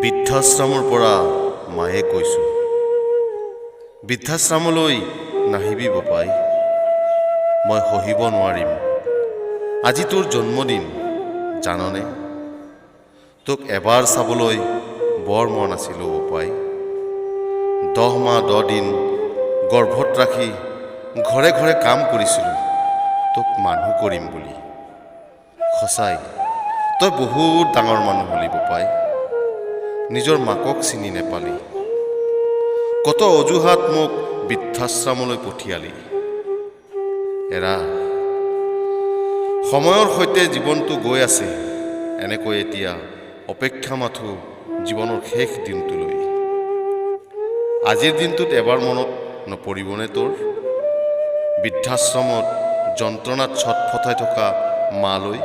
বৃদ্ধাশ্ৰমৰ পৰা মায়ে কৈছোঁ, বৃদ্ধাশ্ৰমলৈ নাহিবি বোপাই, মই সহিব নোৱাৰিম। আজি তোৰ জন্মদিন, জাননে? তোক এবাৰ চাবলৈ বৰ মন আছিল অ' বোপাই। 10 মাহ 10 দিন গৰ্ভত ৰাখি ঘৰে ঘৰে কাম কৰিছিলোঁ তোক মানুহ কৰিম বুলি। সঁচাই তই বহুত ডাঙৰ মানুহ হলি বোপাই, নিজৰ মাকক চিনি নেপালি। কত অজুহাত মোক বৃদ্ধাশ্ৰমলৈ পঠিয়ালি। এৰা, সময়ৰ সৈতে জীৱনটো গৈ আছে এনেকৈ। এতিয়া অপেক্ষা মাথো জীৱনৰ শেষ দিনটোলৈ। আজিৰ দিনটোত এবাৰ মনত নপৰিবনে তোৰ বৃদ্ধাশ্ৰমত যন্ত্ৰণাত ছটফটাই থকা মালৈ?